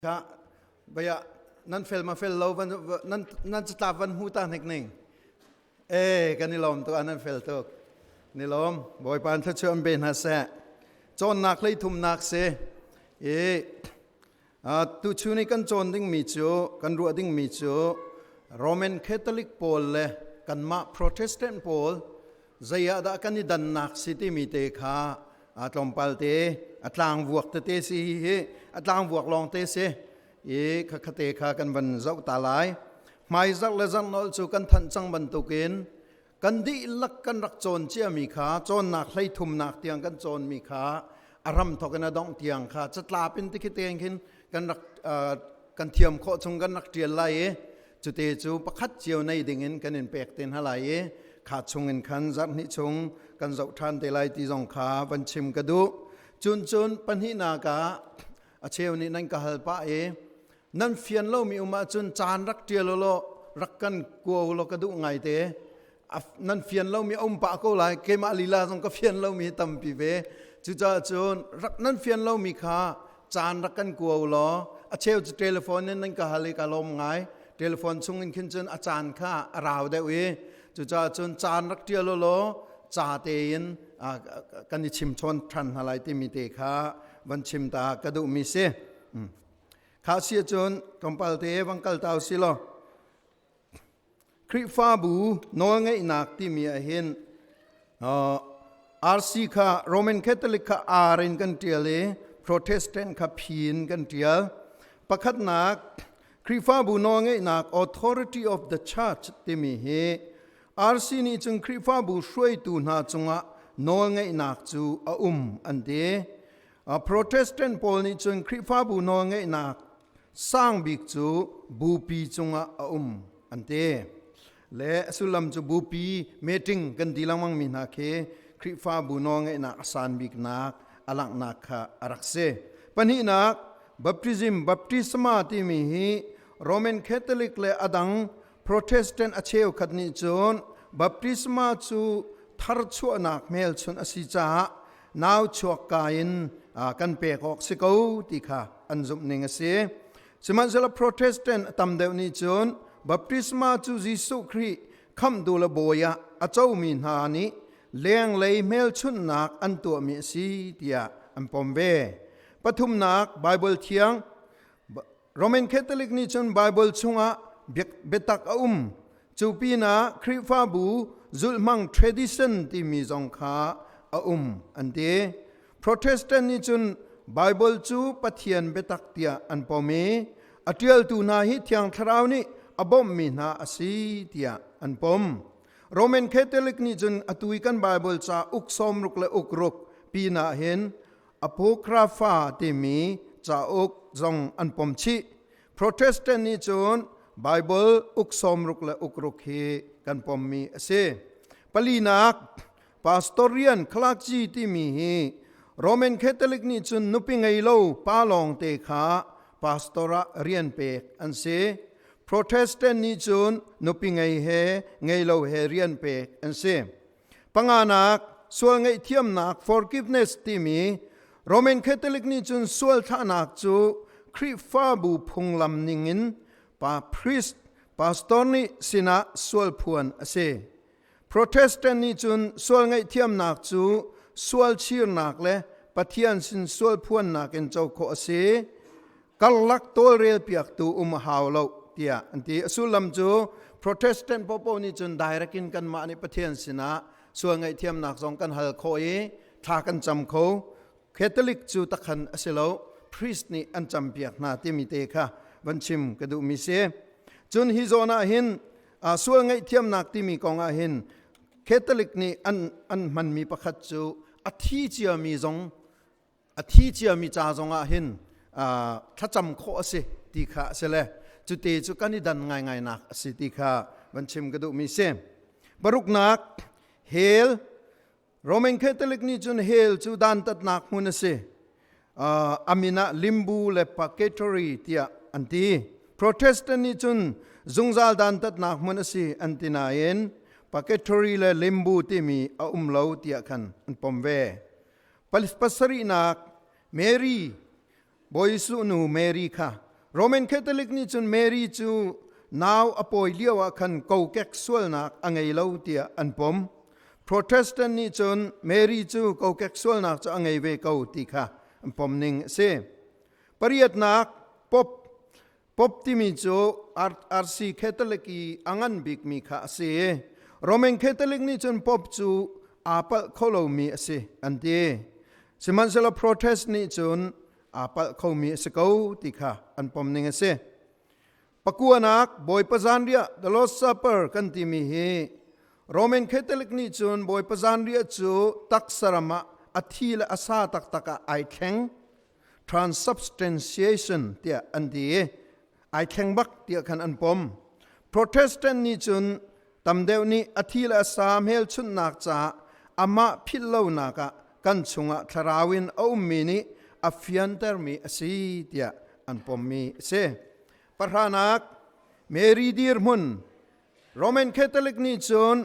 Kha baya nan fel ma fel lo van nan nan catlap van hmu ta hnek ning. E kan i lawm tuk nan fel tuk. Ni lawm Bawipa an thluachuah an pe hna seh. Cawnnak hlei thumnak si. I tu chun i kan cawn dingmi cu kan ruah dingmi cu Roman Catholic pawl le kanmah Protestant pawl zei ah dah kan i dannak si timi te kha a tlawmpal te a tlang vuak tete si hi a tlang vuak lawng te si i khakhate kha kan van zoh ta lai. Hmai zarh le zarh nolh cu kan thanh cang bantukin kan dihlak kan rak cawn ciami kha, cawnnak hleithumnak tiang kan cawnmi kha, a ram thok in a dongh tiang kha catlap in tikhi tein khin kan rak kan thiam khawh chung kan rak ṭial lai i cute cu pakhat cio nei dingin kan in pek te hna lai i kha chungin khan zarh hnih chung kan zoh ṭhan te lai ti zong kha van chim ka duh. Cun cun pahnihnak ah a cheu nih nan ka hal pah i nan fian lomi um ahcun caan rak ṭial law rak kan kua law ka duh ngai te. Nan fian lomi a um pah ko lai. Keimah lila zong ka fian lomi tampi ve. Cucaah cun rak nan fian lomi kha caan rak kan kua law. A cheu cu telephone in nan ka hal i ka lawm ngai. Telephone chung in khin cun a caan kha a rau deuh i cucaah cun caan rak ṭial law ca tein kan i chim chawn ṭhan hna lai timi te kha van chim ta ka duhmi si. Kha si cun tlawmpal te van kal ta si law. Khrihfabu nawlngeihnak timi ah hin RC kha, Roman Catholic kha R in kan ṭial i Protestant kha P in kan ṭial. Pakhatnak, Khrihfabu nawlngeihnak, authority of the church, timi hi RC nih cun Khrihfabu hruaitu hna cungah nawlngeihnak cu a um an ti. Protestant pawl nih cun Khrihfabu nawlngeihnak sang bik cu bupi cungah a um an ti. Le a sullam cu bupi meeting kan ti lengmang mi hna khi Khrihfabu nawlngeihnak a san biknak a langhnak kha a rak si. Pahnihnak, baptism, baptisma timi hi Roman Catholic le adang Protestant a cheukhat nih cun baptisma cu tharchuahnak hmelchunh a si caah nau chuak ka in kan pek awk si ko ti kha an zumh ning a si. Sihmanhsehlaw Protestant a tam deuh nih cun baptisma cu Jesuh Khrih khamhtu le bawi ah a comi hna nih lenglei hmelchunhnak an tuahmi a si tiah an pom ve. Pathumnak, Bible thiang. Roman Catholic nih cun Bible chungah biatak a um. Cu pinah Khrihfabu zulhmang, tradition, timi zong kha a um an ti. Protestant nih cun Bible cu Pathian biatak tiah an pom i a ṭialtu hna hi Thiang Thlarau nih a bawmhmi hna a si tiah an pom. Roman Catholic nih cun atu i kan Bible ca uk 66 le uk ruk pinah hin Apocrypha timi cauk zong an pom chih. Protestant nih cun Bible uk 60 le uk ruk hi kan pommi a si. Palinak, pastorian, clergy timi hi Roman Catholic nih cun nupi ngei lo pa lawng te kha pastor ah rian pek an si. Protestant nih cun nupi ngei he ngei lo he rian pek an si. Panganak, sual ngaihthiamnak, forgiveness, timi Roman Catholic nih cun sual thlahnak cu Khrihfabu phunglam ningin pa priest, pastor nih sinah sual phuan a si. Protestant nih cun sual ngaihthiamnak cu sual chirnak le Pathian sin sual phuannak in co khawh a si. Karlak tawlrel piaktu um a hau lo tiah an ti. A sullam cu Protestant popo nih cun direct in kanmah nih Pathian sinah sual ngaihthiamnak zong kan hal khawh i thla kan cam kho. Catholic cu takhan a si lo, priest nih an campiak hna timi te kha van chim ka duhmi si. Cun hi zawn ah hin sual ngaihthiamnak timi kong ah hin Catholic nih an hmanmi pakhat cu a thi ciami zong, a thi ciami ca zongah hin thlacam khawh a si ti kha a si le cute cu kan i dan ngaingai nak a si ti kha van chim ka duhmi si. Paruknak, hell. Roman Catholic nih cun hell cu dantatnak hmun a si, amin ah limbo le purgatory tiah an ti. Protestant nih cun zungzal dantatnak hmun a si an ti nain purgatory le limbo timi a um lo tiah khan an pom ve. Pasarihnak, Mary, Bawi Jesuh nu Mary kha. Roman Catholic nih cun Mary cu nau a pawi lio ah khan kokek sualnak a ngei lo tiah an pom. Protestant nih cun Mary cu kokek sualnak cu a ngei ve ko ti kha an pom ning a si. Pariatnak, Pope. Pope timi cu RC Catholic i a ngan bikmi kha a si. Roman Catholic nih cun Pope cu aa palh kho lomi a si an ti. Sihmanhsehlaw Protest nih cun aa palh khomi a si ko ti kha an pom ning a si. Pakuanak, Bawipa Zanriah, the Lord's Supper kan timi hi Roman Catholic nih cun Bawipa Zanriah cu taksaram ah a thi le a sa taktak ah ai thleng, transubstantiation tiah an ti i ai thleng bak tiah khan an pom. Protestant nih cun tam deuh nih a thi le a sa hmelchunhnak caah amah philh lonak ah kan chungah thlarau in a ummi nih a fiantermi a si tiah an pommi a si. Pahranak, Mary dirhmun. Roman Catholic nih cun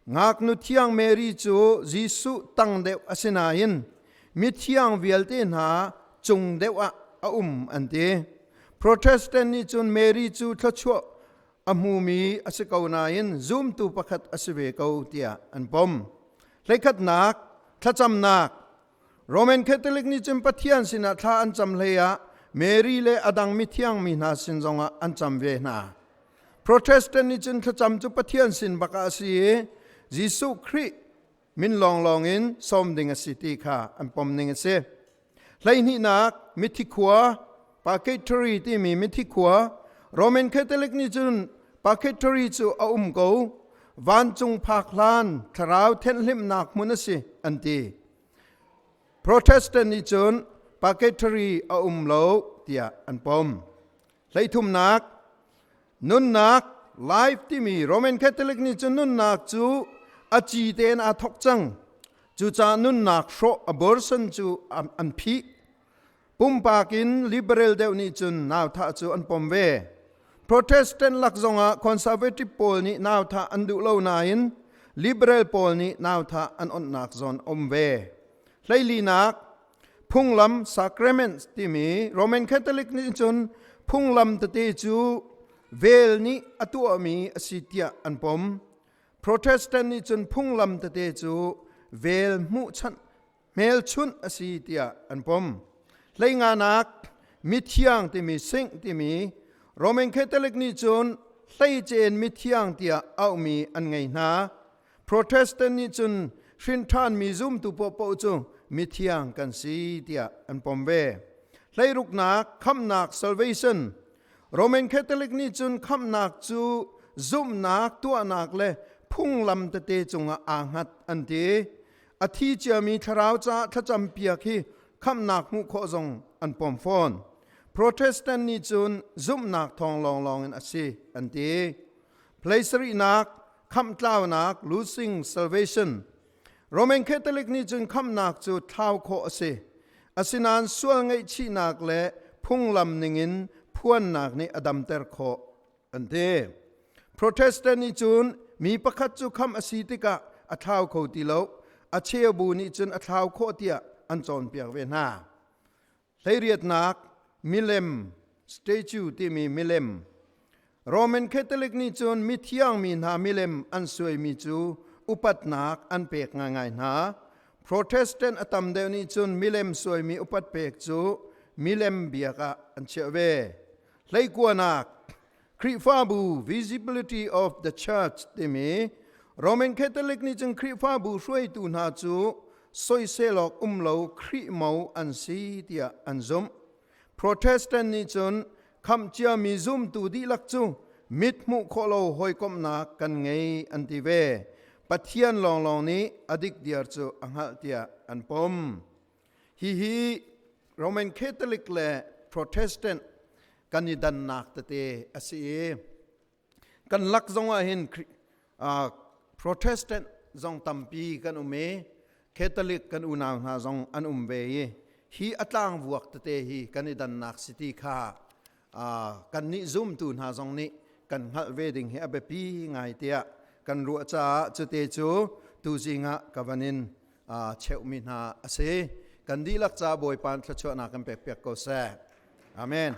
ngaknu thiang Mary cu Jesuh tang deuh a si nain mithiang vialte hna cung deuh ah a um an ti. Protestant nih cun Mary cu thluachuah a hmumi a si ko nain zumtu pakhat a si ve ko tiah an pom. Hleikhatnak, thlacamnak. Roman Catholic nih cun Pathian sinah thla an cam hlei ah Mary le a dang mithiang mi hna sin zongah an cam ve hna. Protestant nih cun thlacam cu Pathian sin bak ah a si i Jesuh Khrih min lawnglawng in sawm ding a si ti kha an pom ning a si. Hleihnihnak, mithi khua, Purgatory timi mithi khua, Roman Catholic nih cun Purgatory cu a um ko, vancung phak hlan thlarau thenhlimnak hmun a si an ti. Protestant nih cun Purgatory a um lo tiah an pom. Hleithumnak, nunnak, life timi Roman Catholic nih cun nunnak cu a ci tein aa thawk cang. Cucaah nunnak hrawh abortion cu an phih. Pumpak in liberal deuh nih cun nauthah cu an pom ve. Protestant lak zongah conservative pawl nih nauthah an duh lo nain liberal pawl nih nauthah an onhnak zawn um ve. Hleilinak, phunglam sacraments timi Roman Catholic nih cun phunglam tete cu vel nih a tuahmi a si tiah an pom. Protestant nih cun phunglam tete cu vel hmuhchanh hmelchunh a si tiah an pom. Hleinganak mithiang timi sing timi Roman Catholic nih cun hleicen mithiang tiah auhmi an ngei hna. Protestant nih cun hrinṭhanmi zumtu paohpaoh cu mithiang kan si tiah an pom ve. Hleiruknak, khamhnak, salvation. Roman Catholic nih cun khamhnak cu zumhnak, tuahnak le phunglam tete cungah aa hngat an ti. A thi ciami thlarau caah thlacam piak hi khamhnak hmuh khawh zong an pom fawn. Protestant nih cun zumhnak thawng lawnglawng in a si an ti. Hleisarihnak, khamhtlaunak, losing salvation. Roman Catholic nih cun khamhnak cu thlau khawh a si. Asinain sual ngaihchihnak le phunglam ningin phuannak nih a damter khawh an ti. Protestant nih cun mi pakhat cu khamh a si tikah a thlau kho ti lo. A cheubu nih cun a thlau khawh tiah an cawnpiak ve hna. Hleiriatnak, milem, statue timi milem. Roman Catholic nih cun mithiang mi hna milem an suaimi cu upatnak an pek ngaingai hna. Protestant a tam deuh nih cun milem suaimi upat pek cu milem biak ah an chiah ve. Hleikuanak, Khrihfabu visibility of the church timi Roman Catholic nih cun Khrihfabu hruaitu hna cu soisel awk um lo Khrih mo an si tiah an zumh. Protestant nih cun khamh ciami zumtu dihlak cu mit hmuh khawh lo hawikomhnak kan ngei an ti ve. Pathian lawnglawng nih a dikdiar cu a hngalh tiah an pom. Hihi Roman Catholic le Protestant kan i dannak tete a si i kan lak zong ah hin Protestant zong tampi kan um i Catholic kan unau hna zong an um ve i hi a tlangvuak tete hi kan i dannak si ti kha kan nih zumtu hna zong nih kan hngalh ve ding hi a biapi ngai tiah kan ruah caah cute cu tuzing ah ka van in cheuhmi hna a si. Kan dihlak ca Bawipa thluachuahnak kan pek piak ko seh. Amen.